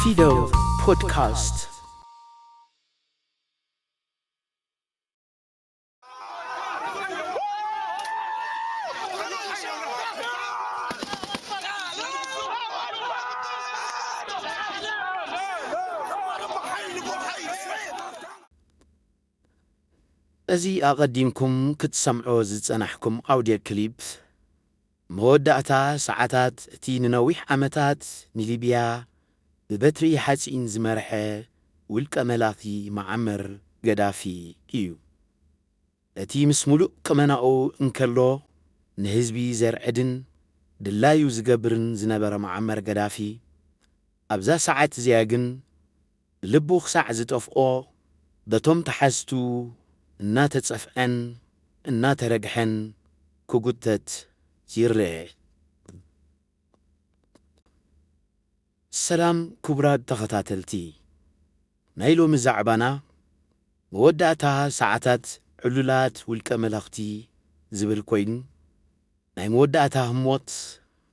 ፊደል ፖድካስት። እዚ ኣቐዲምኩም ክትሰምዖ ዝጸናሕኩም ኣውድዮ ክሊፕ፣ መወዳእታ ሰዓታት እቲ ንነዊሕ ዓመታት ንሊብያ ብበትሪ ሓጺን ዝመርሐ ውልቀ መላኺ መዓመር ገዳፊ እዩ። እቲ ምስ ምሉእ ቁመናኡ እንከሎ ንህዝቢ ዘርዕድን ድላዩ ዝገብርን ዝነበረ መዓመር ገዳፊ፣ ኣብዛ ሰዓት እዚኣ ግን ልቡ ክሳዕ ዝጠፍኦ በቶም ተሓዝቱ እናተጸፍዐን እናተረግሐን ክጉተት ይረአ። ሰላም ክቡራት ተኸታተልቲ፣ ናይ ሎሚ ዛዕባና መወዳእታ ሰዓታት ዕሉላት ውልቀ መለኽቲ ዝብል ኮይኑ፣ ናይ መወዳእታ ህሞት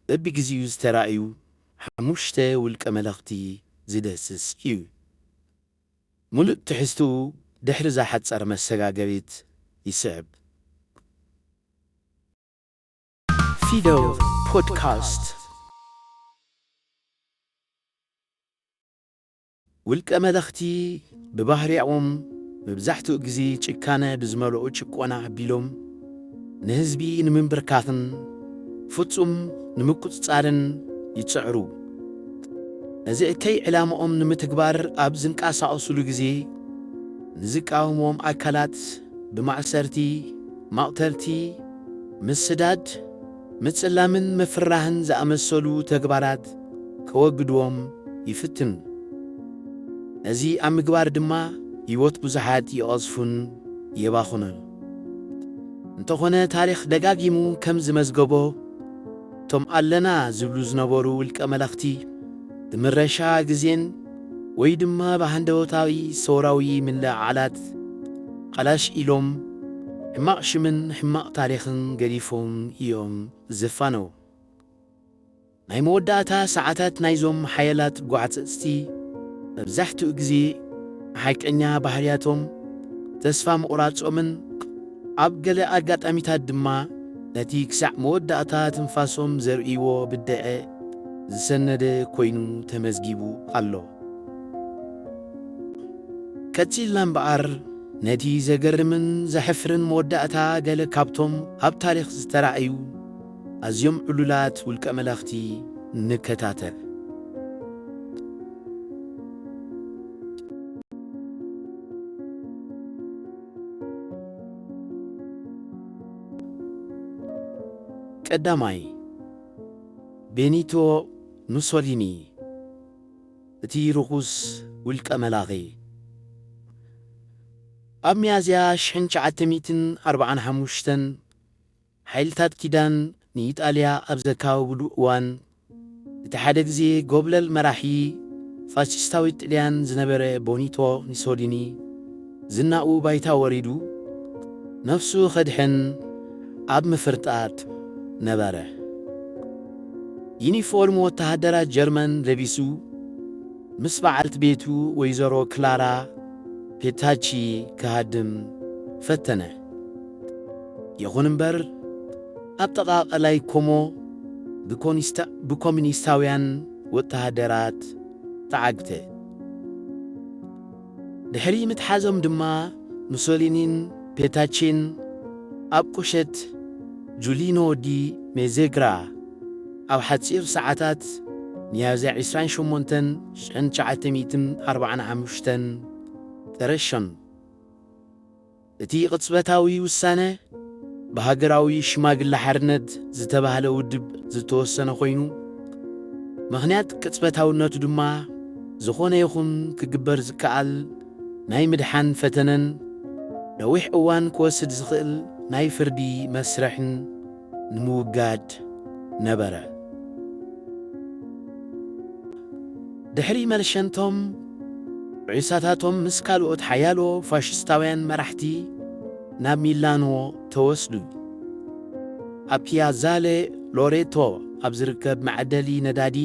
በብግዜኡ ዝተራእዩ ሓሙሽተ ውልቀ መለኽቲ ዝድህስስ እዩ። ምሉእ ትሕዝትኡ ድሕሪ እዛ ሓጻር መሰጋገሪት ይስዕብ። ፊደል ፖድካስት። ውልቀ መለኽቲ ብባህሪኦም መብዛሕትኡ ግዜ ጭካነ ብዝመልኦ ጭቆና ኣቢሎም ንህዝቢ ንምንብርካኽን ፍጹም ንምቁጽጻርን ይጽዕሩ። ነዚ እከይ ዕላምኦም ንምትግባር ኣብ ዝንቀሳቐሱሉ ግዜ ንዝቃወምዎም ኣካላት ብማእሰርቲ፣ መቕተልቲ፣ ምስዳድ፣ ምጽላምን ምፍርራህን ዝኣመሰሉ ተግባራት ከወግድዎም ይፍትን። ነዚ ኣብ ምግባር ድማ ህይወት ብዙሓት ይቐዝፉን የባኹኑን። እንተኾነ ታሪኽ ደጋጊሙ ከም ዝመዝገቦ፣ እቶም ኣለና ዝብሉ ዝነበሩ ውልቀ መለኽቲ ብምረሻ ግዜን ወይ ድማ ብሃንደበታዊ ሰውራዊ ምልዕዓላት ቐላሽ ኢሎም ሕማቕ ሽምን ሕማቕ ታሪኽን ገዲፎም እዮም ዝፋነው። ናይ መወዳእታ ሰዓታት ናይዞም ሓያላት ጓዕጸጽቲ መብዛሕትኡ ግዜ ሓቀኛ ባህርያቶም፣ ተስፋ ምቑራጾምን ኣብ ገለ ኣጋጣሚታት ድማ ነቲ ክሳዕ መወዳእታ ትንፋሶም ዘርእይዎ ብድዐ ዝሰነደ ኮይኑ ተመዝጊቡ ኣሎ። ቀጺልና እምበኣር፣ ነቲ ዘገርምን ዘሕፍርን መወዳእታ ገለ ካብቶም ኣብ ታሪኽ ዝተራእዩ ኣዝዮም ዕሉላት ውልቀ መለኽቲ ንከታተል። ቀዳማይ፣ ቤኒቶ ሙሶሊኒ፣ እቲ ርኹስ ውልቀ መላኺ። ኣብ ሚያዝያ ሽሕን ትሽዓተ ሚእትን ኣርባዓን ሓሙሽተን ሓይልታት ኪዳን ንኢጣልያ ኣብ ዘካበብሉ እዋን፣ እቲ ሓደ ግዜ ጎብለል መራሒ ፋሽስታዊ ጥልያን ዝነበረ ቦኒቶ ሙሶሊኒ ዝናኡ ባይታ ወሪዱ፣ ነፍሱ ከድሕን ኣብ ምፍርጣጥ ነበረ። ዩኒፎርም ወተሃደራት ጀርመን ለቢሱ፣ ምስ በዓልቲ ቤቱ ወይዘሮ ክላራ ፔታቺ ክሃድም ፈተነ። ይኹን እምበር፣ ኣብ ጥቓ ቀላይ ኮሞ ብኮኒስታ-፣ ብኮሙኒስታውያን ወተሃደራት ተዓግተ። ድሕሪ ምትሓዞም ድማ፣ ሙሶሊኒን ፔታቺን ኣብ ቁሸት ጁሊኖ ዲ ሜዜግራ ኣብ ሓጺር ሰዓታት፣ ሚያዝያ ዕስራን ሸሞንተን ሽሕን ትሽዓተ ሚእትን ኣርባዓን ሓሙሽተን፣ ተረሸኑ። እቲ ቅጽበታዊ ውሳነ፣ ብሃገራዊ ሽማግለ ሓርነት ዝተባህለ ውድብ ዝተወሰነ ኮይኑ፣ ምኽንያት ቅጽበታውነቱ ድማ፣ ዝኾነ ይኹን ክግበር ዝከኣል ናይ ምድሓን ፈተነን፣ ነዊሕ እዋን ክወስድ ዝኽእል ናይ ፍርዲ መስርሕን ንምውጋድ ነበረ። ድሕሪ መርሸንቶም፣ ሬሳታቶም ምስ ካልኦት ሓያሎ ፋሽስታውያን መራሕቲ ናብ ሚላኖ ተወስዱ። ኣብ ፒያዛለ ሎሬቶ ኣብ ዝርከብ መዐደሊ ነዳዲ፣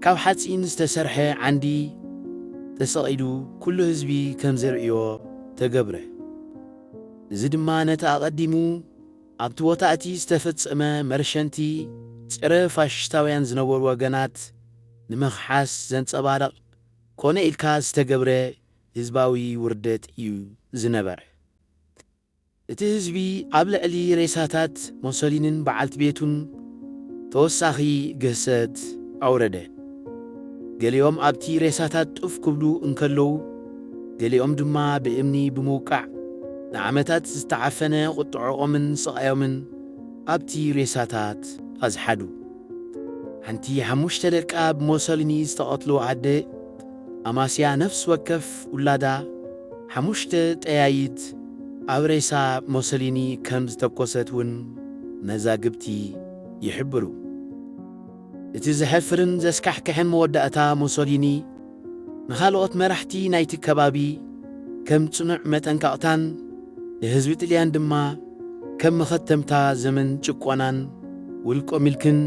ካብ ሓጺን ዝተሰርሐ ዓንዲ ተሰቒሉ ኩሉ ህዝቢ ከም ዘርእዮ ተገብረ። እዚ ድማ ነቲ ኣቐዲሙ ኣብቲ ቦታ እቲ ዝተፈጸመ መርሸንቲ ጸረ ፋሽስታውያን ዝነበሩ ወገናት ንምኽሓስ ዘንጸባርቕ ኮነ ኢልካ ዝተገብረ ህዝባዊ ውርደት እዩ ዝነበረ። እቲ ህዝቢ ኣብ ልዕሊ ሬሳታት ሞሶሊንን በዓልቲ ቤቱን ተወሳኺ ግህሰት ኣውረደ። ገሊኦም ኣብቲ ሬሳታት ጡፍ ክብሉ እንከለዉ፣ ገሊኦም ድማ ብእምኒ ብምውቃዕ ንዓመታት ዝተዓፈነ ቁጥዐኦምን ስቓዮምን ኣብቲ ሬሳታት ኣዝሓሉ። ሓንቲ ሓሙሽተ ደቃ ብሞሶሊኒ ዝተቐትሉ ኣደ ኣማስያ ነፍሲ ወከፍ ውላዳ ሓሙሽተ ጠያይት ኣብ ሬሳ ሞሶሊኒ ከም ዝተኮሰት እውን መዛግብቲ ይሕብሩ። እቲ ዘሕፍርን ዘስካሕክሕን መወዳእታ ሞሶሊኒ ንኻልኦት መራሕቲ ናይቲ ከባቢ ከም ጽኑዕ መጠንቀቕታን ንህዝቢ ጥልያን ድማ ከም መኸተምታ ዘመን ጭቆናን ውልቀ ምልክን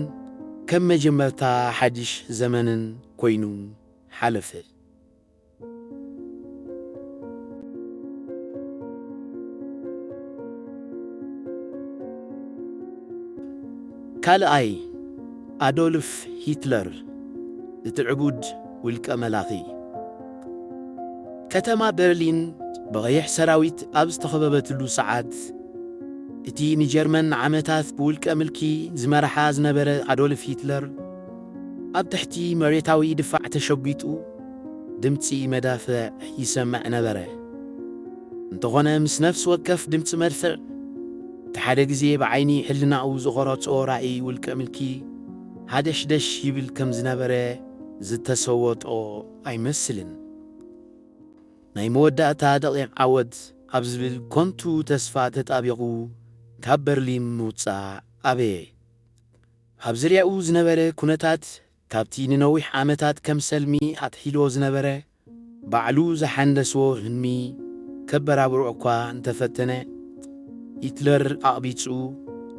ከም መጀመርታ ሓድሽ ዘመንን ኮይኑ ሓለፈ። ካልኣይ፣ ኣዶልፍ ሂትለር፣ እቲ ዕቡድ ውልቀ መላኺ። ከተማ በርሊን ብቐይሕ ሰራዊት ኣብ ዝተኸበበትሉ ሰዓት፣ እቲ ንጀርመን ንዓመታት ብውልቀ ምልኪ ዝመርሓ ዝነበረ ኣዶልፍ ሂትለር፣ ኣብ ትሕቲ መሬታዊ ድፋዕ ተሸጒጡ ድምጺ መዳፍዕ ይሰምዕ ነበረ። እንተኾነ፣ ምስ ነፍሲ ወከፍ ድምጺ መድፍዕ፣ እቲ ሓደ ግዜ ብዓይኒ ሕልናኡ ዝቐረጾ ራእይ ውልቀ ምልኪ ሃደሽደሽ ይብል ከም ዝነበረ ዝተሰወጦ ኣይመስልን። ናይ መወዳእታ ደቒቕ ዓወት ኣብ ዝብል ኮንቱ ተስፋ ተጣቢቑ ካብ በርሊን ምውጻእ ኣበየ። ኣብ ዝርያኡ ዝነበረ ኩነታት ካብቲ ንነዊሕ ዓመታት ከም ሰልሚ ኣትሒልዎ ዝነበረ ባዕሉ ዝሓንደስዎ ህልሚ ከበራብሮ እኳ እንተፈተነ፣ ሂትለር ኣቕቢጹ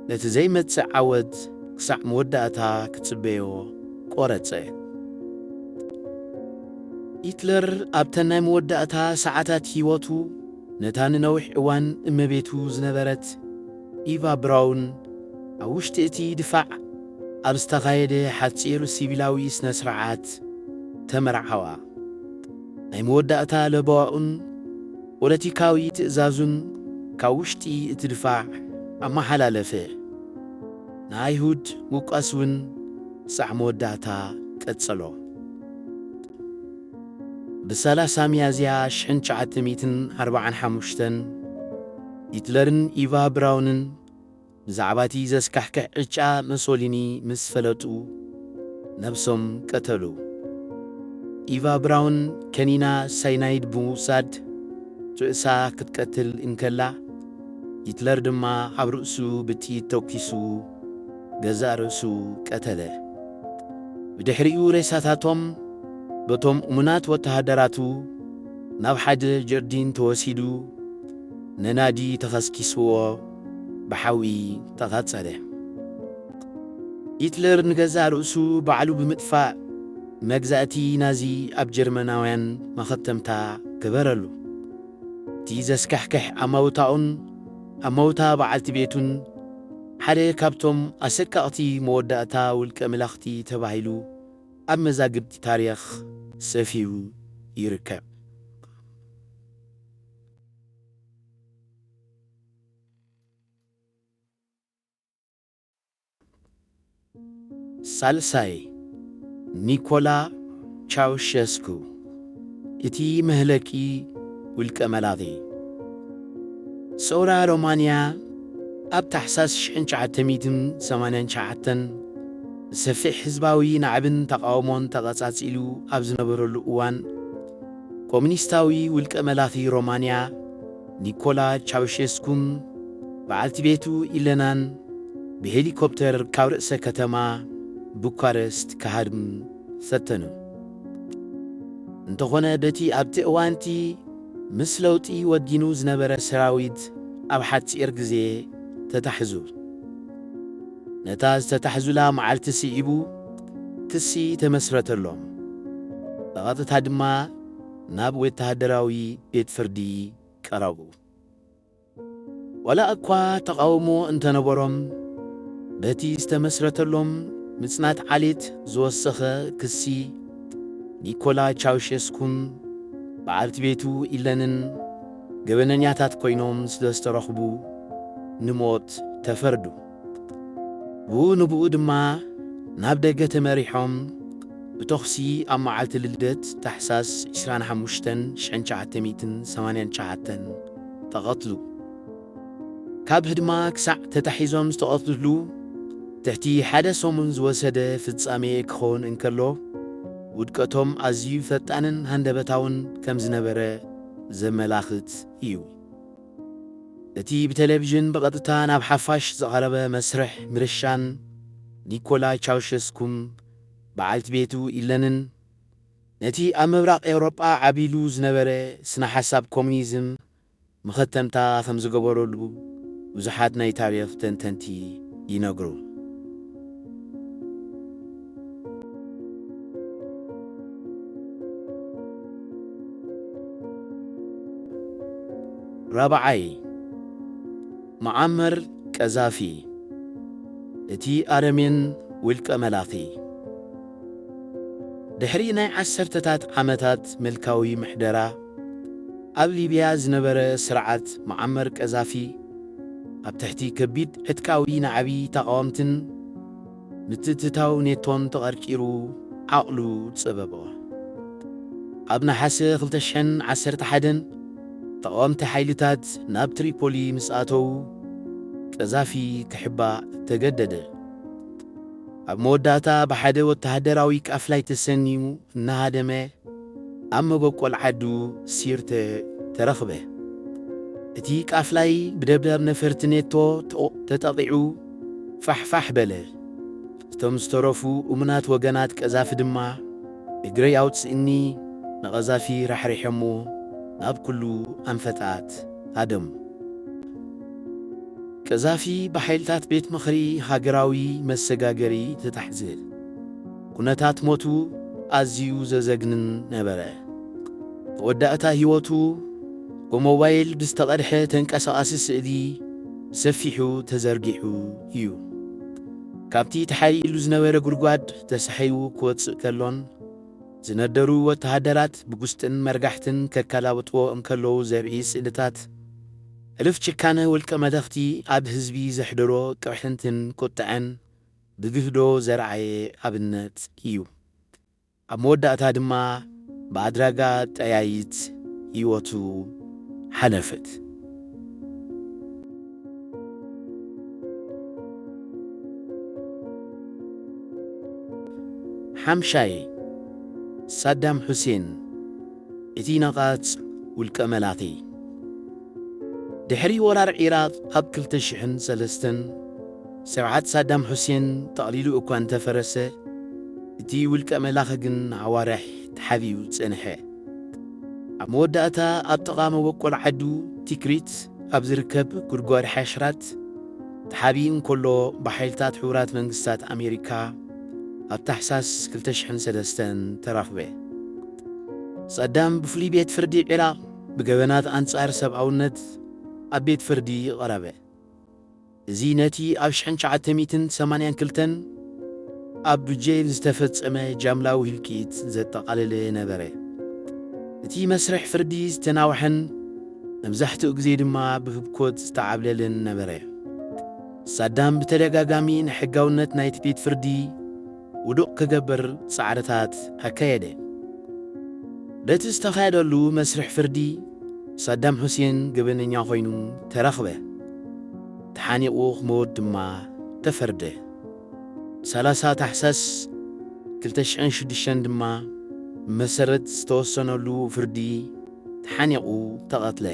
ነቲ ዘይመጽእ ዓወት ክሳዕ መወዳእታ ክጽበዮ ቆረጸ። ሂትለር ኣብተን ናይ መወዳእታ ሰዓታት ህይወቱ ነታ ንነዊሕ እዋን እመቤቱ ዝነበረት ኢቫ ብራውን ኣብ ውሽጢ እቲ ድፋዕ ኣብ ዝተኻየደ ሓጺር ሲቪላዊ ስነ-ስርዓት ተመርዓዋ። ናይ መወዳእታ ለበዋኡን ፖለቲካዊ ትእዛዙን ካብ ውሽጢ እቲ ድፋዕ ኣመሓላለፈ። ንኣይሁድ ምውቃስ እውን ክሳዕ መወዳእታ ቀጸሎ። ብሰላሳ ሚያዝያ ሽሕን ትሽዓተ ሚእትን ኣርባዓን ሓሙሽተን፣ ሂትለርን ኢቫ ብራውንን ብዛዕባ እቲ ዘስካሕክሕ ዕጫ መሶሊኒ ምስ ፈለጡ፣ ነብሶም ቀተሉ። ኢቫ ብራውን ከኒና ሳይናይድ ብምውሳድ ርእሳ ክትቀትል እንከላ፣ ሂትለር ድማ ኣብ ርእሱ ብጥይት ተኲሱ ገዛእ ርእሱ ቀተለ። ብድሕሪኡ ሬሳታቶም በቶም እሙናት ወተሃደራቱ ናብ ሓደ ጀርዲን ተወሲዱ፣ ነናዲ ተኸስኪስዎ ብሓዊ ተቓጸለ። ሂትለር ንገዛእ ርእሱ ባዕሉ ብምጥፋእ፣ መግዛእቲ ናዚ ኣብ ጀርመናውያን መኸተምታ ገበረሉ። እቲ ዘስካሕክሕ ኣማውታኡን ኣማውታ በዓልቲ ቤቱን ሓደ ካብቶም ኣሰቀቕቲ መወዳእታ ውልቀ መላኽቲ ተባሂሉ ኣብ መዛግብቲ ታሪኽ ሰፊሩ ይርከብ። ሳልሳይ፣ ኒኮላ ቻውሸስኩ፣ እቲ መህለቂ ውልቀ መላኺ። ሰውራ ሮማንያ ኣብ ታሕሳስ ሽሕን ትሽዓተ ሚእትን ሰማንያን ትሽዓተን ሰፊሕ ህዝባዊ ናዕብን ተቓውሞን ተቐጻጺሉ ኣብ ዝነበረሉ እዋን፣ ኮሙኒስታዊ ውልቀ መላኺ ሮማንያ ኒኮላ ቻውሼስኩን በዓልቲ ቤቱ ኢለናን ብሄሊኮፕተር ካብ ርእሰ ከተማ ቡካረስት ክሃድም ፈተኑ። እንተኾነ፣ በቲ ኣብቲ እዋንቲ ምስ ለውጢ ወጊኑ ዝነበረ ሰራዊት ኣብ ሓጺር ግዜ ተታሕዙ። ነታ ዝተታሕዙላ መዓልቲ ስዒቡ፣ ክሲ ተመስረተሎም። ብቐጥታ ድማ ናብ ወተሃደራዊ ቤት ፍርዲ ቀረቡ። ዋላ እኳ ተቓውሞ እንተነበሮም፣ በቲ ዝተመስረተሎም ምጽናት ዓሌት ዝወሰኸ ክሲ፣ ኒኮላ ቻውሸስኩን በዓልቲ ቤቱ ኢለንን ገበነኛታት ኮይኖም ስለ ዝተረኽቡ፣ ንሞት ተፈርዱ። ብኡ ንብኡ ድማ ናብ ደገ ተመሪሖም፣ ብተኹሲ ኣብ መዓልቲ ልደት ታሕሳስ ዕስራን ሓሙሽተን ሽሕን ትሽዓተ ሚእትን ሰማንያን ትሽዓተን ተቐትሉ። ካብ ህድማ ክሳዕ ተታሒዞም ዝተቐትልሉ ትሕቲ ሓደ ሰሙን ዝወሰደ ፍጻሜ ክኸውን እንከሎ፣ ውድቀቶም ኣዝዩ ፈጣንን ሃንደበታውን ከም ዝነበረ ዘመላኽት እዩ። እቲ ብቴሌቪዥን ብቐጥታ ናብ ሓፋሽ ዝቐረበ መስርሕ ምርሻን ኒኮላ ቻውሸስኩን በዓልቲ ቤቱ ኢለንን ነቲ ኣብ ምብራቕ ኤውሮጳ ዓቢሉ ዝነበረ ስነ ሓሳብ ኮሙኒዝም መኸተምታ ከም ዝገበረሉ ብዙሓት ናይ ታሪኽ ተንተንቲ ይነግሩ። ራብዓይ፣ መዓመር ቀዛፊ፣ እቲ ኣረሜን ውልቀ መላኺ። ድሕሪ ናይ ዓሰርተታት ዓመታት ምልካዊ ምሕደራ፣ ኣብ ሊብያ ዝነበረ ስርዓት መዓመር ቀዛፊ፣ ኣብ ትሕቲ ከቢድ ዕጥቃዊ ናዕቢ ተቓወምትን ምትእትታው ኔቶን ተቐርቂሩ ዓቕሉ ጸበቦ። ኣብ ነሓሰ ክልተ ሽሕን ዓሰርተ ሓደን ተቓወምቲ ሓይልታት ናብ ትሪፖሊ ምስ ኣተዉ፣ ቀዛፊ ክሕባእ ተገደደ። ኣብ መወዳእታ ብሓደ ወተሃደራዊ ቃፍላይ ተሰንዩ እናሃደመ ኣብ መበቆል ዓዱ ሲርተ ተረኽበ። እቲ ቃፍላይ ብደብዳብ ነፈርቲ ኔቶ ተጠቒዑ ፋሕፋሕ በለ። እቶም ዝተረፉ እሙናት ወገናት ቀዛፊ ድማ እግረይ ኣውፅእኒ ንቐዛፊ ራሕሪሖሞ ናብ ኩሉ ኣንፈታት ሃደሙ። ቀዛፊ ብሓይልታት ቤት ምኽሪ ሃገራዊ መሰጋገሪ ተታሕዘ። ኩነታት ሞቱ ኣዝዩ ዘዘግንን ነበረ። መወዳእታ ህይወቱ ብሞባይል ብዝተቐድሐ ተንቀሳቓሲ ስእሊ ሰፊሑ ተዘርጊሑ እዩ። ካብቲ ተሓሪእሉ ዝነበረ ጉድጓድ ተሳሒቡ ክወጽእ ከሎን ዝነደሩ ወተሃደራት ብጉስጥን መርጋሕትን ከካላብጥዎ እንከለዉ ዘርኢ ስእልታት፣ ሕሉፍ ጭካነ ውልቀ መለኽቲ ኣብ ህዝቢ ዘሕደሮ ቅርሕንትን ቁጥዐን ብግህዶ ዘርኣየ ኣብነት እዩ። ኣብ መወዳእታ ድማ ብኣድራጋ ጠያይት ህይወቱ ሓለፈት። ሓምሻይ፣ ሳዳም ሑሴን፣ እቲ ነቓጽ ውልቀ መላኺ። ድሕሪ ወራር ዒራቕ ኣብ ክልተ ሽሕን ሰለስተን፣ ስርዓት ሳዳም ሑሴን ጠቕሊሉ እኳ እንተፈረሰ፣ እቲ ውልቀ መላኺ ግን ንኣዋርሕ ተሓቢኡ ጸንሐ። ኣብ መወዳእታ ኣብ ጥቓ መበቆል ዓዱ ቲክሪት ኣብ ዝርከብ ጉድጓድ ሓሽራት ተሓቢኡ እንከሎ፣ ብሓይልታት ሕቡራት መንግስታት ኣሜሪካ ኣብ ታሕሳስ ክልተ ሽሕን ሰለስተን ተረኽበ። ሳዳም ብፍሉይ ቤት ፍርዲ ዒራቕ ብገበናት ኣንጻር ሰብኣውነት ኣብ ቤት ፍርዲ ቀረበ። እዚ ነቲ ኣብ ሽሕን ትሽዓተ ሚእትን ሰማንያን ክልተን ኣብ ዱጀይል ዝተፈጸመ ጃምላዊ ህልቂት ዘጠቓለለ ነበረ። እቲ መስርሕ ፍርዲ ዝተናውሐን መብዛሕትኡ ግዜ ድማ ብህብኮት ዝተዓብለለን ነበረ። ሳዳም ብተደጋጋሚ ንሕጋውነት ናይቲ ቤት ፍርዲ ውዱቕ ክገብር ጻዕርታት ኣካየደ። በቲ ዝተኻየደሉ መስርሕ ፍርዲ፣ ሳዳም ሑሴን ገበነኛ ኮይኑ ተረኽበ። ተሓኒቑ ክመውት ድማ ተፈርደ። ሰላሳ ታሕሳስ ክልተ ሽሕን ሽዱሽተን ድማ ብመሰረት ዝተወሰነሉ ፍርዲ ተሓኒቑ ተቐትለ።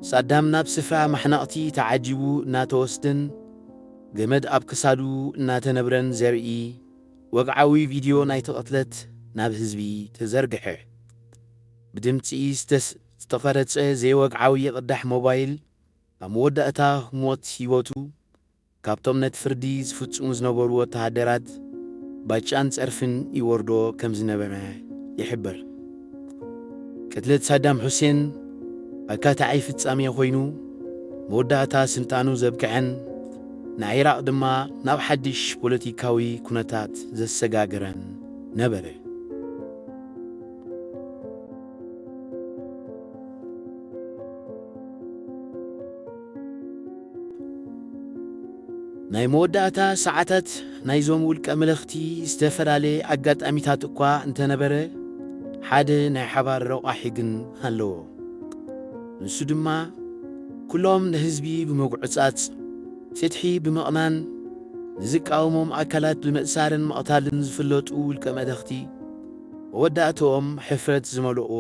ሳዳም ናብ ስፍራ ማሕነቕቲ ተዓጂቡ እናተወስደን ገመድ ኣብ ክሳዱ እናተነብረን ዘርኢ ወግዓዊ ቪድዮ ናይቲ ቅትለት ናብ ህዝቢ ተዘርግሐ። ብድምጺ ዝተስ-፣ ዝተቐረጸ ዘይወግዓዊ ቅዳሕ ሞባይል ኣብ መወዳእታ ሞት ህይወቱ ካብቶም ነቲ ፍርዲ ዝፍጽሙ ዝነበሩ ወተሃደራት ባጫን ጸርፍን ይወርዶ ከም ዝነበረ ይሕብር። ቅትለት ሳዳም ሑሴን ኣካታዒ ፍጻሜ ኮይኑ፣ መወዳእታ ስልጣኑ ዘብቅዐን፣ ንዓይራቕ ድማ ናብ ሓድሽ ፖለቲካዊ ኩነታት ዘሰጋገረን ነበረ። ናይ መወዳእታ ሰዓታት ናይዞም ውልቀ መለኽቲ ዝተፈላለየ ኣጋጣሚታት እኳ እንተነበረ፣ ሓደ ናይ ሓባር ረቋሒ ግን ኣለዎ። ንሱ ድማ፣ ኩሎም ንህዝቢ ብምጉዕጻጽ፣ ፍትሒ ብምቕናን፣ ንዝቃወሞም ኣካላት ብምእሳርን ምቕታልን ዝፍለጡ ውልቀ መለኽቲ፣ መወዳእትኦም ሕፍረት ዝመልኦ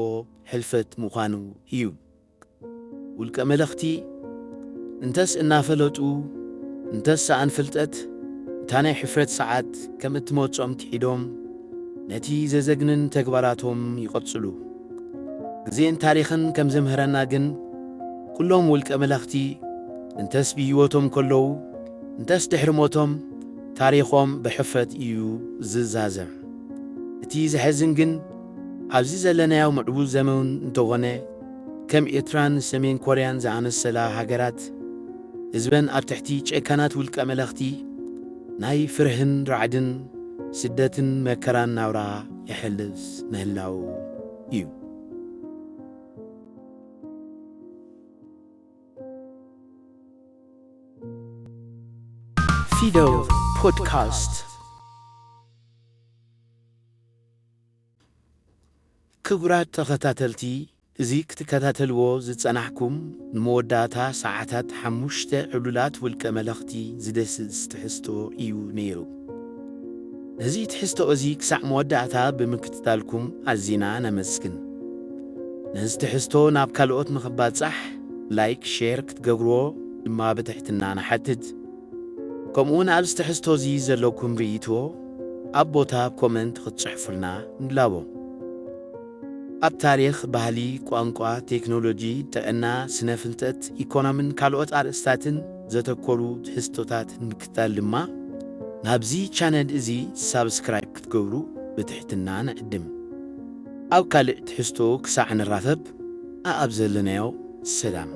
ሕልፈት ምዃኑ እዩ። ውልቀ መለኽቲ እንተስ እናፈለጡ፣ እንተስ ሰኣን ፍልጠት፣ እታ ናይ ሕፍረት ሰዓት ከም እትመጾም ትሒዶም፣ ነቲ ዘዘግንን ተግባራቶም ይቐጽሉ። ግዜን ታሪኽን ከም ዘምህረና ግን፣ ኩሎም ውልቀ መለኽቲ እንተስ ብህይወቶም ከለዉ፣ እንተስ ድሕሪ ሞቶም፣ ታሪኾም ብሕፍረት እዩ ዝዛዘም። እቲ ዘሕዝን ግን፣ ኣብዚ ዘለናዮ ምዕቡል ዘመን እንተኾነ፣ ከም ኤርትራን ሰሜን ኮርያን ዝኣመሰላ ሃገራት፣ ህዝበን ኣብ ትሕቲ ጨካናት ውልቀ መለኽቲ ናይ ፍርህን ራዕድን፣ ስደትን መከራን ናብራ የሕልፍ ምህላዉ እዩ። ፊደል ፖድካስት። ክቡራት ተኸታተልቲ፣ እዚ ክትከታተልዎ ዝጸናሕኩም ንመወዳእታ ሰዓታት ሓሙሽተ ዕሉላት ውልቀ መለኽቲ ዝደስስ ትሕዝቶ እዩ ነይሩ። ነዚ ትሕዝቶ እዚ ክሳዕ መወዳእታ ብምክትታልኩም ኣዚና ነመስግን። ነዚ ትሕዝቶ ናብ ካልኦት ንኽባጻሕ ላይክ፣ ሼር ክትገብርዎ ድማ ብትሕትና ንሓትት። ከምኡውን ኣብዚ ትሕዝቶ እዚ ዘለኩም ርእይቶ ኣብ ቦታ ኮመንት ክትጽሕፉልና ንላቦ። ኣብ ታሪኽ፣ ባህሊ፣ ቋንቋ፣ ቴክኖሎጂ፣ ጥዕና፣ ስነ ፍልጠት፣ ኢኮኖምን ካልኦት ኣርእስታትን ዘተኮሩ ትሕዝቶታት ንምክታል ድማ ናብዚ ቻነል እዚ ሳብስክራይብ ክትገብሩ ብትሕትና ንዕድም። ኣብ ካልእ ትሕዝቶ ክሳዕ ንራኸብ፣ ኣኣብ ዘለናዮ ሰላም።